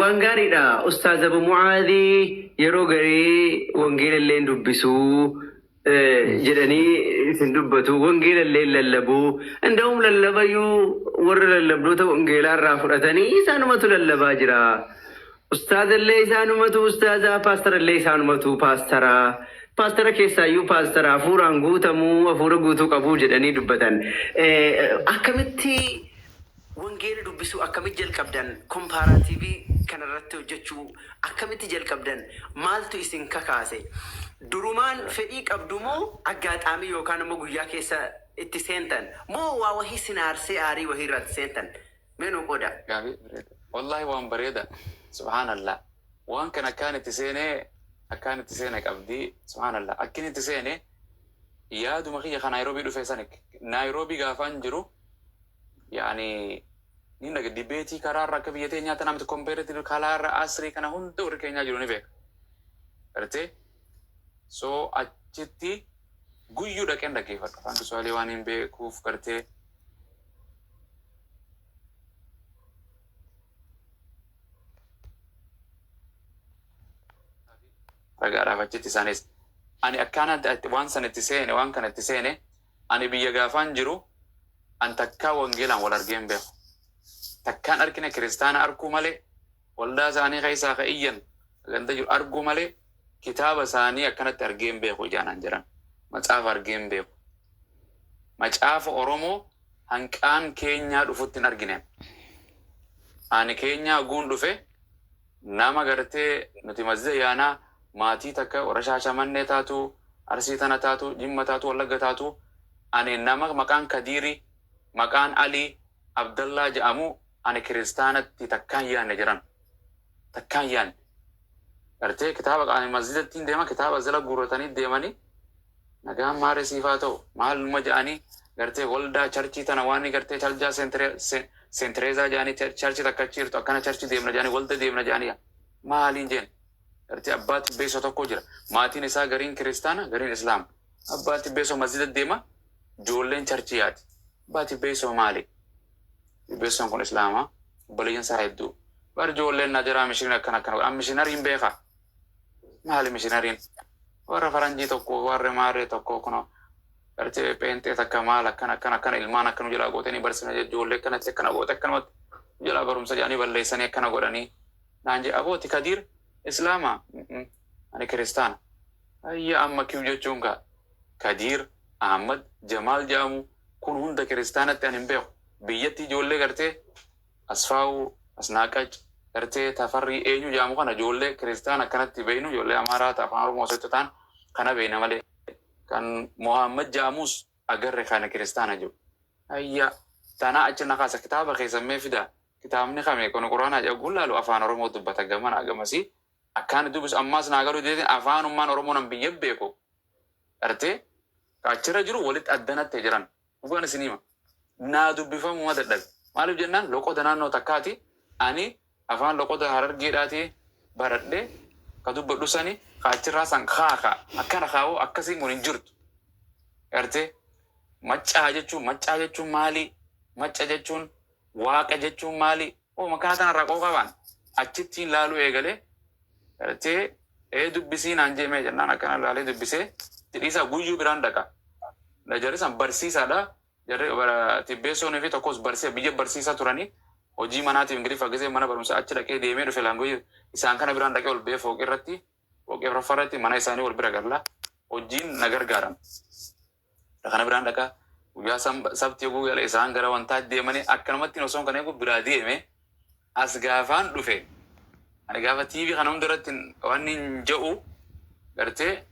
Waan gaariidha. Ustaaz Abu Mucaadii yeroo garii wangeela illee dubbisuu jedhanii isin dubbatu. Wangeela illee lallabuu. Inda'uum lallabayyuu warra lallabdoota wangeelaa irraa fudhatanii isaanumatu lallabaa jira. Ustaaza illee isaanumatu ustaaza, paastara illee isaanumatu paastara. Paastara keessaayyuu paastara hafuuraan guutamuu, hafuura guutuu qabuu jedhanii dubbatan. Akkamitti wangeela dubbisuu akkamitti jalqabdan? Comparative kanarratti hojjechuu akkamitti jalqabdan? Maaltu isin kakaase? Durumaan fedhii qabdu moo aggaaxaamii yookaan immoo guyyaa keessa itti seentan moo waa wahii sin aarsee aarii wahii irratti seentan? Mee nuu qooda. Gaafii bareeda. Wallahi waan bareeda. Subhaanallah. Waan kana akkaan itti seenee, akkaan itti seene qabdi. Subhaanallah. Akkin itti seene yaaduma kiyya kan Naayiroobii dhufe sani. Naayiroobii gaafaan jiru, yaani ni dhaga debate karaarra akka biyya teenyaa tanaa miti, comparative karaarra asrii kana hunda warri keenyaa jiru ni beeka. Gartee? So achitti guyyuu dhaqeen dhaggeeffadha. Afaan Kiswahilii waan hin beekuuf gartee ragaadhaaf achitti isaanis. Ani akkaana waan sana itti seene, waan kana itti seene, ani biyya gaafaan jiru an takkaa wangeelaan wal argee hin beeku. Takkaan arkine kiristaana arkuu malee, waldaa isaanii keessaa ka iyyan ganda jiru arguu malee, kitaaba isaanii akkanatti argee hin beeku ijaanaan jiran. Macaafa argee hin beeku. Macaafa Oromoo hanqaan keenyaa dhufutti hin argine. Ani keenyaa guun dhufe nama gartee nuti masjida yaanaa, maatii takka warra Shaashamannee taatu, Arsii tana taatu, Jimma taatu, Wallagga taatu, ani nama maqaan Kadiiri, maqaan Alii, Abdallaa jedhamu ani kiristaanatti takkaan yaanne jiran. Takkaan yaanne. Gartee kitaaba ani masjidattiin deema, kitaaba jala guurratanii deemanii, nagaan maaree siifaa ta'u maaluma jedhanii, gartee waldaa church tana waan gartee chaljaa seentereezaa jedhanii church takka achi jirtu, akkana church deemna jedhanii, walda deemna jedhanii, maaliin jeen, gartee abbaa xibbeessoo tokko jira, maatiin isaa gariin kiristaana, gariin islaama, abbaa xibbeessoo masjida deema, ijoolleen church yaati. Abbaa xibbeessoo maali? Xibbeessoon kun islaama, obboleeyyan isaa hedduu bar, ijoolleen na jiraa mishiin akkana akkana godhan. Mishinariin beeka, maali mishinariin? Warra faranjii tokko, warra maarree tokko, kuno gartee pheenxee takka maal akkana akkana akkana ilmaan akkanu jalaa gootanii barsiifna, ijoollee akkanatti akkana goote, akkanumatti jalaa barumsa jedhanii balleessanii akkana godhanii naan jedhe. Abooti Kadiir islaama, ani kiristaana. Ayya, amma kiyu jechuun ka Kadiir Ahmad Jamaal jedhamu kun hunda kiristaanatti ani hin beeku. Biyyatti ijoollee gartee Asfaawu, Asnaaqac, gartee Tafarrii, eenyu jedhamu kana ijoollee kiristaana akkanatti beeynu, ijoollee Amaaraa ta afaan Oromoo osoo ta'an kana beeyna malee kan Muhammad jedhamus agarre kana kiristaana jiru. Ayya, tanaa achi na kaasa, kitaaba keessan mee fida, kitaabni kame kun quraanaa jedhu laalu afaan Oromoo dubbata gamana gamasii akkaan dubbisu ammaas naa galuu deetin afaanummaan Oromoo nan biyya beeku gartee achirra jiru walitti addanatti jiran. Dhugaan isin hima, naa dubbifamuu ma dadhabe. Maaliif jennaan, loqoda naannoo takkaati, ani afaan loqoda Harargeedhaati baradhe ka dubbadhu sani ka achirraa san kaaka akkana kaa'u akkasiin kun hin jirtu. Gartee maccaa jechuun, maccaa jechuun maali? Macca jechuun, waaqa jechuun maali? Oo, makaa tanarraa qoo qabaan achittiin laaluu eegalee, gartee ee dubbisii naan jeemee jennaan akkana laalee dubbisee tidhiisaa guyyuu biraan dhaqa. Jarri san barsiisaadha. Jarri tibbeessoonii fi tokkos barsiisa biyya barsiisaa turanii, hojii manaatiif Ingiliffa gisee mana barumsaa achi dhaqee deemee dhufe, language isaan kana biraan dhaqee ol ba'ee fooqii irratti, fooqii afuraffaa irratti mana isaanii wal bira galla, hojiin na gargaaran. Kana biraan dhaqaa guyyaa sabti yogguu gala isaan gara wantaa deemanii akkanumatti osoo kan eegu biraa deeme. As gaafaan dhufe, ani gaafa TV kana hunda irratti waan hin jedhu, gartee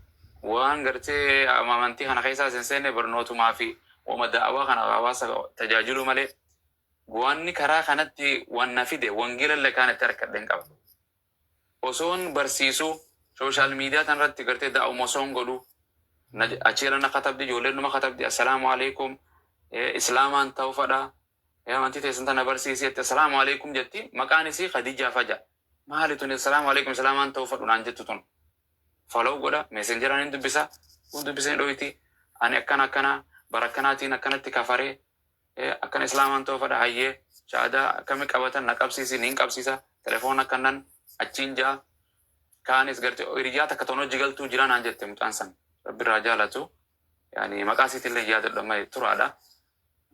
waan gartee amantii kana keessaa hin seenne, barnootumaa fi wama da'awaa kana hawaasa tajaajilu malee, wanni karaa kanatti waan na fide wangeela illee kaan itti harkadhe hin qaba. Osoon barsiisuu social media tanarratti gartee da'uma osoon godhu achiira na katabdi, ijoolleen numa katabdi, "Assalaamu alaikum, islaamaan ta'uu fadha, amantii teessan tana barsiisi," jette. "Assalaamu alaikum," jetti. Maqaan isii Khadijaa Faja. Maali tuni "Assalaamu alaikum, islaamaan ta'uu fadhu" naan jettu tun? Follow godha, Messengeraan hin dubbisa. Kun dubbisanii dhoyti ani akkana akkana bara akkanaatiin akkanatti kafaree akkana islaamaan ta'uu fedha, hayyee, shahaadaa akkami qabatan na qabsiisi, niin qabsiisa, telefoon akkanan achiin ja'a. Kaanis gartee hiriyaa takka toon hojii galtuu jira naan jette mucaan san, rabbi irraa jaalatu, yaani maqaa isiitillee yaadadhu malee turaadha.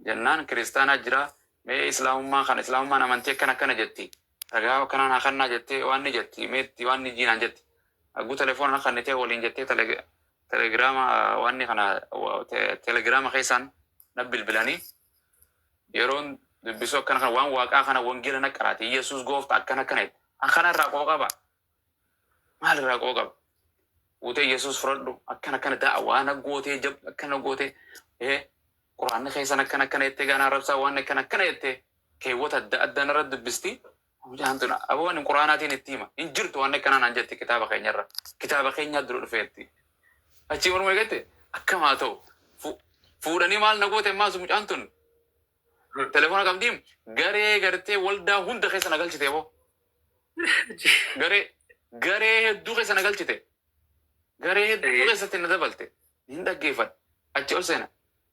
Jennaan kiristaanaa jira, mee islaamummaa kana, islaamummaan amantii akkana akkana jetti, ragaa akkanaan haa kannaa jettee waan ni jetti, meetti waan ni jiinaan jetti. Hagguu telefoona kannitee waliin jettee telegiraama waan ni kana telegiraama keessaan na bilbilanii, yeroon dubbisuu akkana kana waan waaqaa kana wangeela na qaraati, Yesuus goofta akkana akkana jette. An kana irraa qoo qaba, maal irraa qoo qaba? Guutee Yesuus fudhadhu akkana akkana da'a waan gootee jab akkana gootee quraanni keessan akkana akkana jettee gaana arrabsaa waan akkana akkana jettee keewwata adda addaa narra dubbisti. Mucaan tun aboo ani quraanaatiin itti hima hin jirtu, waan akkanaa naan jetti, kitaaba keenyarra kitaaba keenyaa dura dhufeetti. Achii morma eegatte akkam haa ta'u fuudhanii maal na goote? Ammaas mucaan tun telefoona qabdiim, garee gartee waldaa hunda keessa na galchite boo, garee garee hedduu keessa na galchite, garee hedduu keessatti na dabalte. Hin dhaggeeffadha, achi ol seena,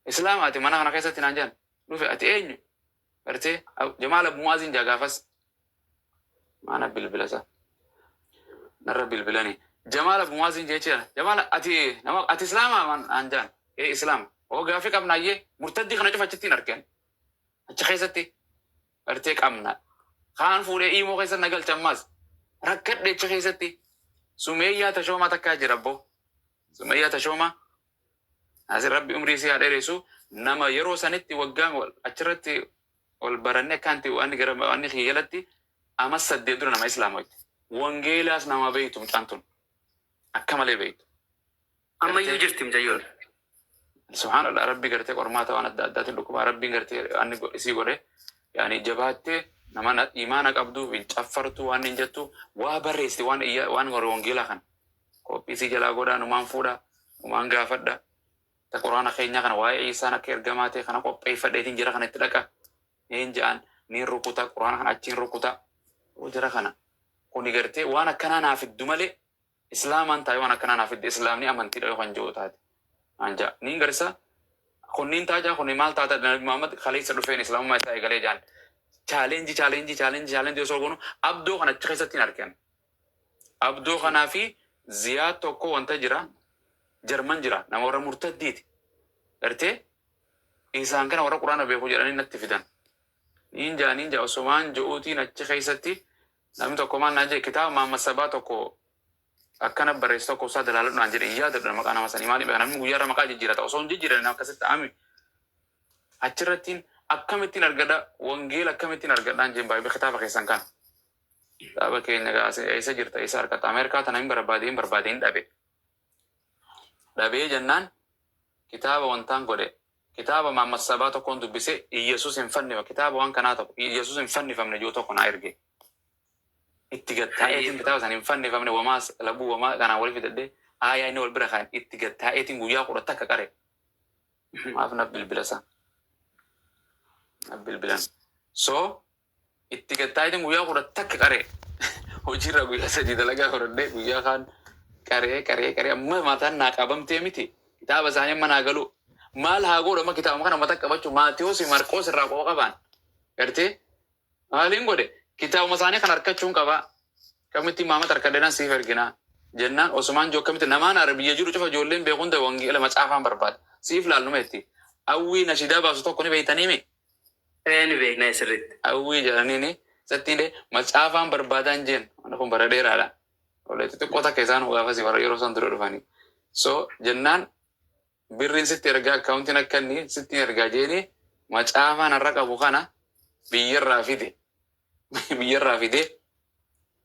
islaama ati mana kana keessatti naan jedhan. Dhufe, ati eenyu? Gartee Jamaal Abu Mu'aaziin jaa. Gaafas maana bilbila isaa narra bilbilanii Jamaal Abu Mu'aaziin jechuudha. Jamaal, ati nama, ati islaama naan jedhan. Ee, islaama. Oo, gaafii qabnaayyee murtaddii kana cufa achittiin argan achi keessatti gartee qabna. Kaan fuudhee iimoo keessa na galcha, ammaas rakkadhe achi keessatti. Sumeeyyaa Tashoomaa takkaa jira abbo. Sumeeyyaa Tashoomaa asi rabbi umrii isii haa dheeressu. Nama yeroo sanitti waggaa achirratti ol baranne akkaanti waan gara waan kiyya jalatti ama 8 dura nama islaama wajji. Wangeelaas nama beeytu, mucaan tun akka malee beeytu. Ammayyuu jirti mucayyoon. Subhaanallah, rabbi gartee qormaata waan adda addaatiin dhukkubaa rabbiin gartee waan isii godhe, yaani jabaattee nama imaana qabdu hin caffartu, waan hin jettu, waa barreessite, waan iyya waan warra wangeelaa kana qophii isii jalaa godhaa, numaan fuudha, numaan gaafadha. Ta quraana keenyaa kana waa'ee isaan akka ergamaa ta'e kana qopheeffadheetiin jira kana itti dhaqa niin ja'an, niin rukuta, quraana kana achiin rukuta. Oo, jara kana kuni gartee waan akkanaa naa fiddu malee islaamaan taa'e, waan akkanaa naa fidde, islaamni amantiidha yoo kan jiru taate naan ja'a, niin garsa kunniin taajaa kuni maal taata? Nabi Muhammad kaleessa dhufeen islaamummaa isaa eegalee jaan. Challenge, challenge, challenge, challenge osoo goonu abdoo kana achi keessatti hin argan. Abdoo kanaa fi Ziyaad tokko wanta jira, Jarman jira, nama warra murtaddiiti. Gartee isaan kana warra quraana beeku jedhanii natti fidan. Niin jaa, niin jaa, osomaan jo'uutiin achi keessatti namni tokko maal naan jedhe? Kitaaba Maamma Sabaa tokko akkana barreessu tokko isaa dalaaladhu naan jedhe. Hin yaadadhu maqaa nama sanii, maaliif namni guyyaarra maqaa jijjiirata osoo hin jijjiirane akkasitti ami achirrattiin akkamittiin argadha, wangeela akkamittiin argadhaan jeen, baay'ee kitaaba keessan kana. Kitaaba keenya gaase eessa jirta, eessa argatta? Ameerikaa tana hin barbaade, hin barbaade, hin dhabe. Dhabee jennaan kitaaba wantaan godhe, kitaaba Maamma Sabaa tokkoon dubbise, Iyesuus hin fannifa, kitaaba waan kanaa tokko Iyesuus hin fannifamne jiru tokko naa erge. Itti gattaa'eetiin kitaaba sana hin fannifamne wamaas labuu wamaa kanaan wal fidadhee aayaa inni wal bira kaan itti gattaa'eetiin guyyaa 11 qare. Maaf na bilbila isaa? Na bilbilan. So itti gattaa'eetiin guyyaa 11 qaree, hojiirraa guyyaa 3 dalagaa godhadhee guyyaa kaan qaree qaree qaree, amma mataan naa qabamtee miti, kitaaba isaanii amma naa galu. Maal haa godhu amma? Kitaaba kana mata qabachuu Maatiyoosi Marqoos irraa qofa qabaan gartee maaliin godhe, kitaabuma isaanii kan harkachuun qabaa. Kamitti maamata harkadheenaan siif erginaa jennaan osumaan jiru akkamitti namaan ara biyya jiru cufa ijoolleen beeku hunda wangeela macaafaan barbaada siif laalnuma itti hawwii nashidaa baasu tokko ni beeytanii mi? Ee, ni beekna sirriitti. Hawwii jedhaniini isattiin macaafaan barbaadaan jeen. Wanni kun bara dheeraadha. Olee xixiqqoo takka isaan gaafasi bara yeroo isaan dura dhufanii. So jennaan birriin sitti ergaa, akkaawuntiin akka inni sitti ergaa jeeni, macaafaan har'a qabu kana biyyarraa fide, biyyarraa fide,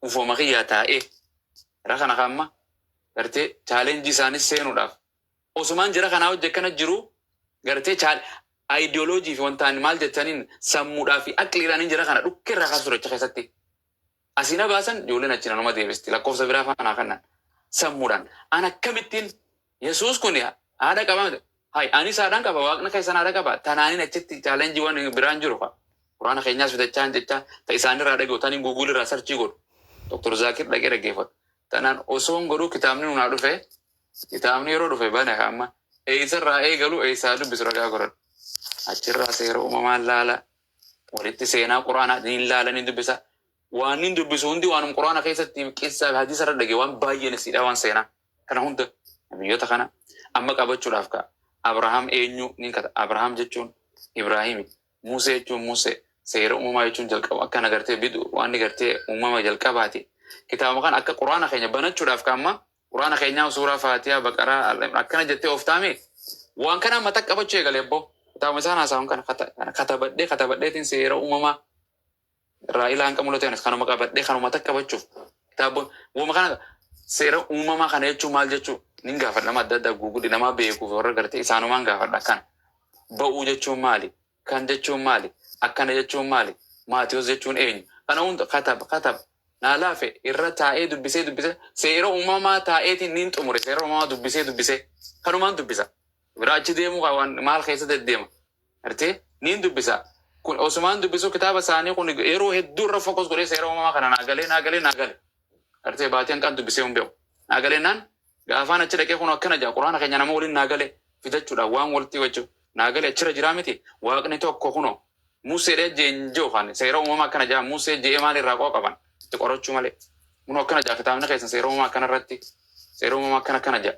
ufoma kiyyaa taa'ee irra kana kamma gartee challenge isaanis seenuudhaaf osumaan jira kanaa hojii akkana jiru gartee ideology fi wantaan maal jettaniin sammuudhaa fi aqliidhaan hin jira kana dhukkee irraa kaasu ture achi keessatti. Asina baasan ijoolleen achi nanuma deebisti, lakkoofsa biraa faanaa kannan sammuudhaan. An akkamittiin Yesuus kun haadha qaba miti? Hay, anis haadhaan qaba, waaqni keessan haadha qaba. Tanaanin achitti challenge waan biraan jiru fa. Quraana keenyaas fidachaa jechaa ta isaanirraa dhaga'u taniin Google irraa search godhu. Dr. Zaakir dhaqee dhaggeeffatu. Tanaan osoon godhuu kitaabni nunaa dhufe. Kitaabni yeroo dhufe bane amma eessarraa eegalu, eessaa dubbisu ragaa godhadhu. Achirraa seera uumamaan laala. Walitti seenaa quraanaa ni laala, ni dubbisa. Waan inni dubbisu hundi waanuma quraana keessatti qissaa fi hadiisa irra dhage, waan baay'een isiidha, waan seenaa. Kana hunda biyyoota kana amma qabachuudhaaf ka'a. Abrahaam eenyu ni kata. Abrahaam jechuun Ibraahimi. Musee jechuun Musee. Seera uumamaa jechuun jalqaba akkana gartee bidu waan gartee uumama jalqabaati. Kitaaba kana akka quraana keenya banachuudhaaf ka amma quraana keenyaa suuraa Faatiyaa, Baqaraa akkana jettee of taame, waan kana mata qabachuu eegale abbo. Kitaaba isaan haasa'an kana katabadhee katabadheetiin seera uumamaa irraa ilaan kan mul'atu kanuma qabadhee kanuma takka qabachuuf kitaaba uumama kana, seera uumamaa kana jechuun maal jechuu nin gaafadha. Nama adda addaa guugudhi nama beekuuf warra gartee isaanumaan gaafadha. Akkana ba'uu jechuun maali, kan jechuun maali, akkana jechuun maali, Maatiyos jechuun eenyu, kana hunda katab katab naa laafe. Irra taa'ee dubbisee dubbisee seera uumamaa taa'eetiin nin xumure. Seera uumamaa dubbisee dubbisee kanumaan dubbisa biraa achi deemuu waan maal keessa deddeema gartee nin dubbisa. Kun osumaan dubbisu kitaaba isaanii kun yeroo hedduu irra focus godhee seera uumamaa kana naa galee, naa galee, naa galee gartee baatii hanqaan dubbisee hin beeku. Naa galee naan gaafaan achi dhaqee kun akkana jaa quraana keenya nama waliin naa galee fidachuudha waan walitti wajju naa galee achirra jiraa miti. Waaqni tokko kunoo Museedha jeenjoo kan seera uumamaa akkana jaa Musee je'ee maal irraa qoo qaban itti qorachuu malee. Kunoo akkana jaa kitaabni keessan seera uumamaa akkana irratti, seera uumamaa akkana akkana jaa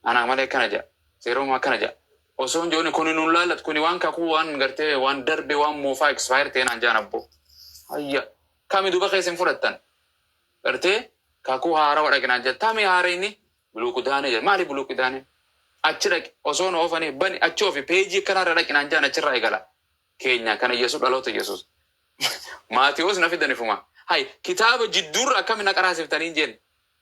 anaa malee akkana jaa seera uumamaa akkana jaa osoo hin jooni kuni nun laallatu, kuni waan kakuu, waan gartee waan darbe, waan moofaa expire ta'e naan jaan abboo. Hayya, kami duba keessa hin fudhattan? Gartee kakuu haarawa dhaqinaan jaa. Tami haarayni buluuqidaanee jaa. Maali buluuqidaanee? Achi dhaqi osoo nu oofanii bani achi oofi peejii akkanarra dhaqinaan jaan. Achirraa eegala keenya kana Yesuus, dhaloota Yesuus, Maatiyos na fidanifuma. Hay, kitaaba jidduurra akkami na qaraasiftanii jeen.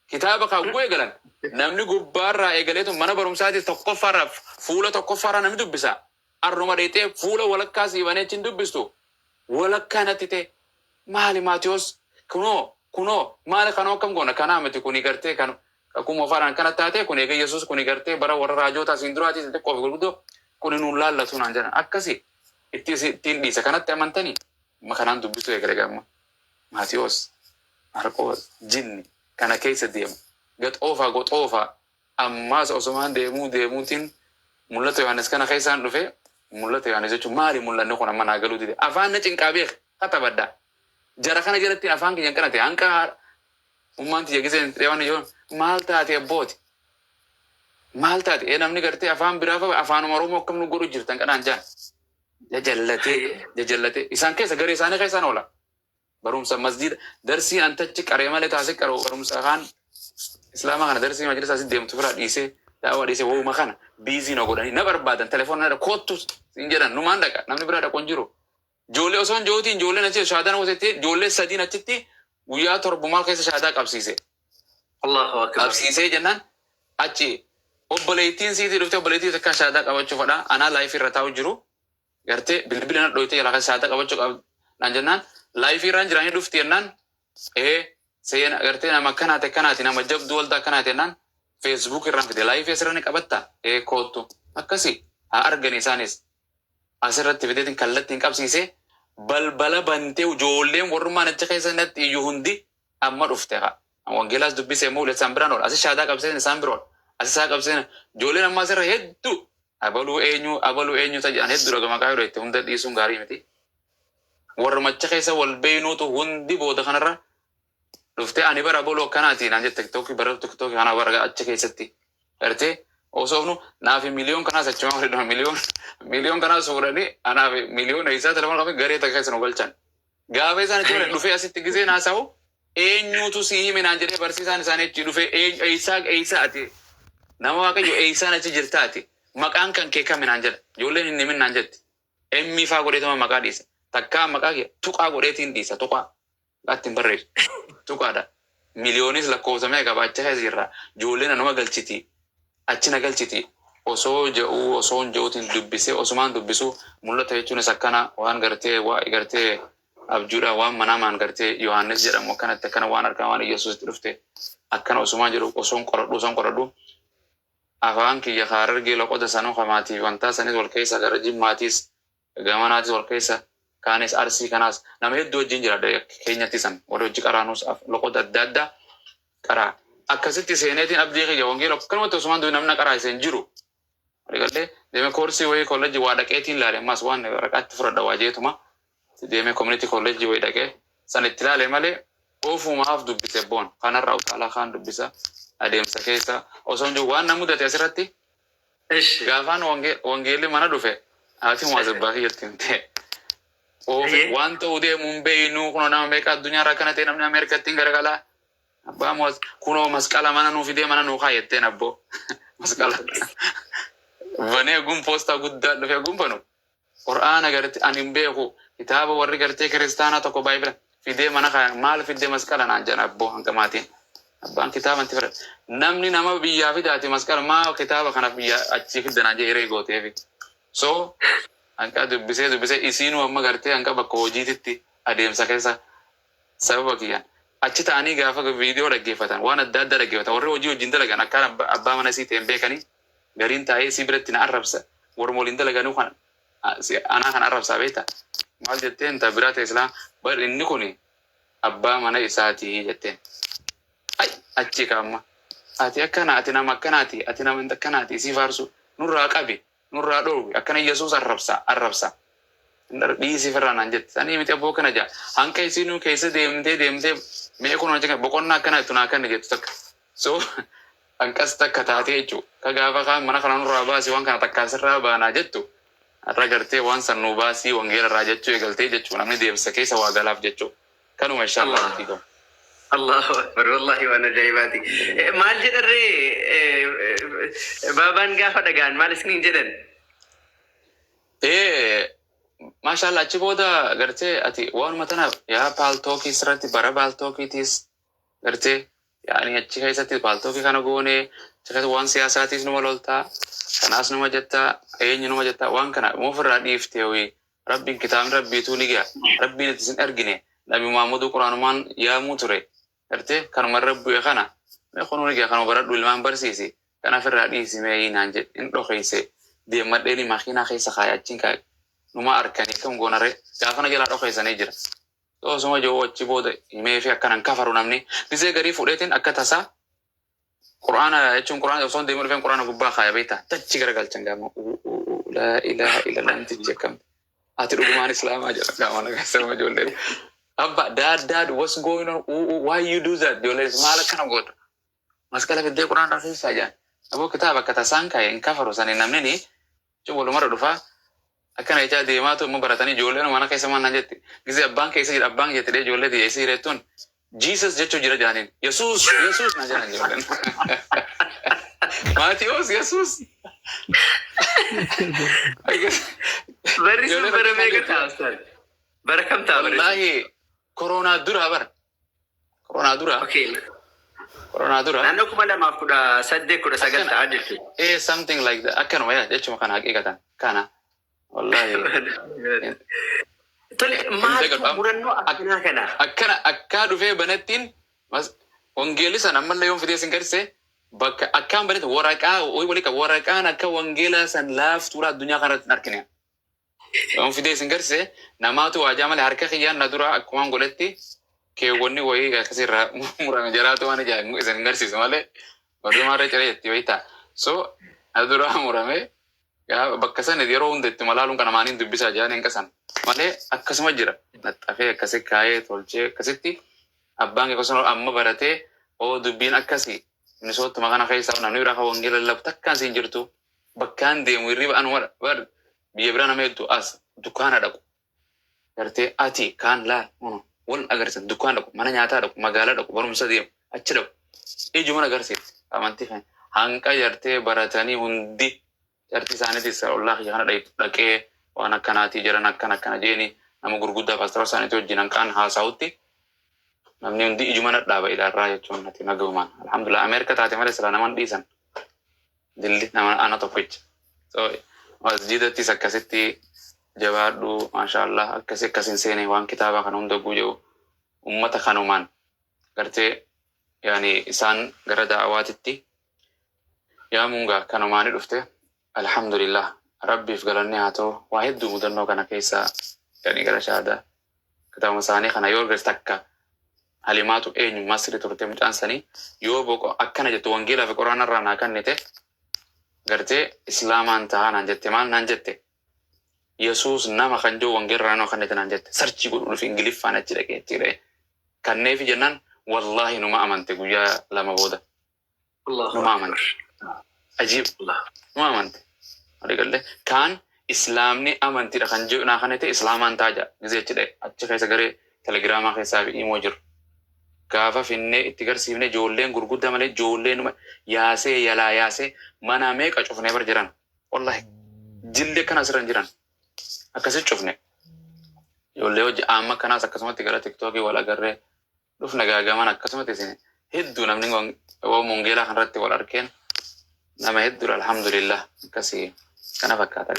Kitaaba kaawwuu eegalan namni gubbaarraa eegaleetu mana barumsaati tokkoffaarraa fuula tokkoffaarraa namni dubbisa. Arruma dheexee fuula walakkaa siibanee achiin dubbistu walakkaa natti ta'e. Maali Maatiyos kunoo kunoo maali kanoo akkam goona? Kanaa miti kuni gartee kan kakuu moofaadhaan kana taate. Kun eega Yesuus kuni gartee bara warra raajootaa siin duraatii xixiqqoo fi gurguddoo, kuni nuun laallatu naan jedhan. Akkasi itti ittiin dhiisa kanatti amantanii amma kanaan dubbisuu eegale gamma Maatiyos, Marqoos, jinni kana keessa deema gaxoofaa goxoofaa. Ammaas osumaan deemuu deemuutiin mul'ata Yohaannis kana keessaan dhufe. Mul'ata Yohaannis jechuun maali? Mul'anni kun amma naa galuu dide. Afaan na cinqaa beek katabadha jara kana jalatti afaan kiyyan qanate hanqa ummaan tiyya giseen waan yoo maal taate abbooti, maal taate ee namni gartee afaan biraa fa afaanuma Oromoo akkam nu godhu jirtan qanaan jaan jajallatee jajallatee isaan keessa garee isaanii keessaan oola. Barumsa masjida darsii antachi qaree malee taasise qaroo barumsa afaan islaamaa kana darsii majlisa asi deemtu biraa dhiisee, daawaa dhiisee, wahuma kana busy na godhanii na barbaadan. Telefoona na koottu siin jedhan, numaan dhaqa, namni biraa dhaqu hin jiru. Ijoollee osoo hin jootiin ijoolleen achi shaadaan hosettee ijoollee sadiin achitti guyyaa torbumaa keessa shaadaa qabsiise. Allahu akbar. Qabsiisee jennaan achi obboleettiin siitii dhufte. Obboleettii takka shaadaa qabachuu fadha anaa live irra taa'u jiru gartee bilbila na dhoyte jalaa keessa shaadaa qabachuu qab naan jennaan live irraan jiranii dhufti jennaan ee seena gartee nama akkanaati akkanaati, nama jabduu waldaa akkanaati jennaan Facebook irraan fide. Live asirra ni qabatta, ee koottu akkasi haa argani. Isaanis asirratti fideetiin kallattiin qabsiise. Balbala bantee ijoolleen warrummaan achi keessa natti iyyuu hundi amma dhufte haa wangeelaas dubbisee immoo isaan biraan oola. Asi shaadaa qabsiisan isaan bira oola, asi isaa qabsiisan ijoolleen amma asirra hedduu abaluu eenyu abaluu eenyu tajan hedduu dhaga maqaa yeroo itti hunda dhiisuun gaarii miti. Warra achi keessa wal beeynuutu hundi booda kanarra dhuftee ani bara abaluu akkanaati naan jette. TikTokii bara TikTokii kana bara achi keessatti gartee osoo ofnu naafi miliyoon kanaas achumaa fudhadhama. Miliyoon miliyoon kanaas fuudhanii anaafi miliyoon isaa telefoona qabanii garee takka keessa nu galchan. Gaafa isaan achi godhan dhufee asitti gisee naasa'u eenyuutu si hime naan jedhee barsiisaan isaanii achi dhufee eessaa eessaa ati nama Waaqayyo eessaan achi jirtaati, maqaan kan kee kami naan jedha. Ijoolleen hin himin naan jetti. Emmii faa godheetuma maqaa dhiisa. Takkaa maqaa kee tuqaa godheetiin dhiisa, tuqaa maqaa ittiin barreessu tuqaadha. Miliyoonis lakkoofsamee qabaachaa keessa jirra. Ijoolleen anuma galchiti, achi na galchiti. Osoo je'uu osoo hin je'uutiin dubbisee osumaan dubbisuu mul'ata jechuunis akkana waan gartee waa gartee abjuudha, waan manaamaan gartee Yohaannis jedhamu akkanatti akkana waan argaa waan Yesuusitti dhufte akkana osumaan jedhu osoon qoradhu osoon qoradhu afaan kiyya Harargee loqoda sanuu kamaatii wantaa sanis wal keessa gara Jimmaatiis gamanaatis wal keessa kaanis Arsii kanaas nama hedduu wajjin jira keenyatti san warri hojii qaraanuus loqoda adda addaa qaraa. Akkasitti seeneetiin abdii kiyya wangeela akkanumatti osumaan dubi namna qaraa iseen jiru. Waliigallee deemee koorsii wayii kolleejjii waa dhaqeetiin ilaale, ammas waan waraqaatti fudhadha waa jeetuma deemee community kolleejjii wayii dhaqee san itti ilaale malee, ofumaaf dubbise boon kanarraa utaalaa kaan dubbisa adeemsa keessa osoo hin jiru waan na mudate asirratti. Gaafaan wangeelli mana dhufe, haati muwazabbaa kiyyatti himte. Oofe waan ta'uu deemu hin beeynu, kunoo nama meeqa addunyaarra akkana ta'e, namni Ameerikatti hin garagalaa. Abbaa muwaz kunoo masqala mana nuu fidee mana nuu kaayetteen, abboo masqala banee gun poostaa guddaa dhufee gun banu Qur'aana garte ani hin beeku, kitaaba warri gartee kiristaanaa tokko baay'ee fidee mana kaayan. Maal fidde masqala naan jedhan abboo hanga maatiin abbaan kitaaba itti fedhan namni nama biyyaa fidaati masqala maa kitaaba kana biyya achii fidda naan jedhe hiree gooteefi. So hanqa dubbisee dubbisee isiinuu amma gartee hanqa bakka hojiititti adeemsa keessa sababa kiyyaan achi ta'anii gaafa viidiyoo dhaggeeffatan, waan adda addaa dhaggeeffatan, warri hojii wajjin dalagan akkaan abbaa mana isii ta'een beekanii gariin taa'ee isii biratti na arrabsa. Warra waliin dalaganuu kan anaa kan arrabsaa beekta maal jetteen ta biraa ta'e islaam bar inni kuni abbaa mana isaatii jetteen. Ai, achi kaamma ati akkana, ati nama akkanaati, ati nama akkanaati, isii faarsu nurraa qabi, nurraa dhoowwi, akkana Yesuus arrabsa arrabsa dhiisii firraa naan jette. Sanii miti abboo kana jaa hanqa isinuu keessa deemtee deemtee mee kun hojii boqonnaa akkana jettu naa kanni jettu takka. So hanqas takka taatee jechuu ka gaafa kaan mana kana nurraa baasii waan kana takkaa sirraa baanaa jettu, har'a gartee waan san nuu baasii wangeela irraa jechuu eegaltee jechuu, namni deemsa keessa waa galaaf jechuu kanuma, inshallah. Allah. Fiigoo. Allahu akbar, wallahi waan ajaa'ibaati. Maal jedharree baabaan gaafa dhagaan, maal isiniin jedhan? Maashaallah, achi booda gartee ati waanuma tana yaa Paltalkii sirratti bara Paltalkiitiis gartee yaani achi keessatti Paltalkii kana goonee, achi keessatti waan siyaasaatiis numa loltaa, kanaas numa jettaa, eenyu numa jettaa, waan kana ofirraa dhiiftee wii rabbiin kitaabni rabbiituu ni ga'a, rabbiin itti sin argine, nabi Muhammaduu quraanumaan yaamuu ture, gartee kanuma irra bu'e kana mee kunuu ni ga'a, kanuma baradhu, ilmaan barsiisi, kanaaf irraa dhiisi mee naan jedhe. Hin dhokeesse deemadheeni makiinaa keessa kaaya achiin kaaya numa arkanii akkam goonare gaafana jalaa dhokeessanii jira. Osuma jiru achi booda himee fi akkanan kafaru namni gisee garii fudheetiin akka tasaa qur'aana jechuun qur'aana osoo hin deemin dhufeen qur'aana gubbaa kaaya beektaa tachi garagalchan gaama laa ilaaha illallah, namtichi akkam ati dhugumaan islaamaa jedha gaama nagaa ijoolleen. Abba, "Dad, dad, what's going on? Why you do that?" Ijoolleen maal akkana goota, masqala fiddee qur'aana keessaa jedhan. Aboo kitaaba akka tasaan kaa'e hin kafaru sanii namni ni jechuun walumarra dhufaa akkana jechaa deemaatu immoo baratanii ijoolleen mana keessa maal naan jetti gisee abbaan keessa jira, abbaan jettee ijoollee tiyya isii hireettuun Jesus jechuu jira jedhaniin, Yesuus, Yesuus na jedhan ijoolleen. Maatiyoos, Yesuus. Barri sun bara meeqa ta'a, ustaaz? Bara kam ta'a barri sun? Wallaahi koronaa dura bara. Koronaa dura. Koronaa dura. Naannoo 2018, 19 ta'a jechuudha. Something like that. Akkanuma yaa jechuma kana haqiiqatan. Kana. Wallaahi. Tole, maaltu murannoo akkanaa kana? Akkana akkaa dhufee banattiin wangeelli sana ammallee yoon fidee sin garsiise, bakka akkaan banetti waraqaa walii qaba, waraqaan akka wangeelaa san laaftuudha addunyaa kanarratti hin argine. Yoon fidee sin garsiise namaatu waajaa malee harka kiyyaan na dura akkumaan godhetti keewwanni wayii akkasirraa murame jalaatu waan ijaan isin hin garsiisu malee warri maarree ciree jetti wayii. So na dura murame gaafa bakka san yeroo hunda itti malaaluun kana maaniin dubbisaa jedhanii hin qasan malee akkasuma jira naxxafee akkasi kaayee tolchee akkasitti abbaan kee akkasuma amma baratee oo dubbiin akkasii minisoottuma kana keessaa namni biraa kan wangeela lallabu takkaan siin jirtu bakkaan deemu hirriba anuma bar biyya biraa nama hedduu as dukkaana dhaqu gartee ati kaan laal wal agarsiisan, dukkaan dhaqu, mana nyaataa dhaqu, magaalaa dhaqu, barumsa deemu, achi dhaqu, ijuma agarsiifti amantii kan hanqa jartee baratanii hundi jarti isaaniitis ollaa kiyya kana dhaqee waan akkanaatii jiran akkana akkana jeeni nama gurguddaa paastara isaaniitii wajjin hanqaan haasa'utti namni hundi ijuma dhadhaaba ilaarraa jechuun ati nagahumaan alhamdulillah Ameerika taate malee silaa naman dhiisan dilli nama ana tokkicha. So masjidattis akkasitti jabaadhu, maashaallah, akkasi akkasin seene waan kitaaba kana hunda guuja'u ummata kanumaan gartee yaani isaan gara da'awaatitti yaamuun gaa kanumaani dhufte. Alhamdulillah, rabbiif galanni haa ta'u. Waa hedduu mudannoo kana keessa yaani gara shahaadaa kitaabuma isaanii kana yoo argate takka. Halimaatu eenyu Masri turte mucaan sanii yoo boqo akkana jettu wangeelaa fi quraana irraa naa kennite, gartee islaamaan tahaa naan jette. Maal naan jette? Yesuus nama kan jiru wangeela irraa naa kennite naan jette. Search godhu dhufi Ingiliffaan achi dhaqee itti dha'e kanneefi jennaan, wallaahi numa amante guyyaa 2 booda. Allahu Numa akbar. amante. Ajiib. Allah. Numa amante. Waliigallee kaan islaamni amantiidha kan jiru naa kennite, islaamaan ta'a jedha. Gizee achi dha'e achi keessa garee Telegiraamaa keessaa fi imoo jiru. Gaafa finnee itti garsiifne, ijoolleen gurguddaa malee ijoolleen yaasee yalaa yaasee mana meeqa cufnee bar jiran. Wallahi jilli akkana asirra hin jiran. Akkasi cufne. Ijoollee hojii amma kanaas akkasumatti gara TikTokii wal agarree dhufne gaagaman, akkasumatti isin hedduu namni wangeelaa kanarratti wal arkeen nama hedduudha, alhamdulillah, akkasii kana fakkaata.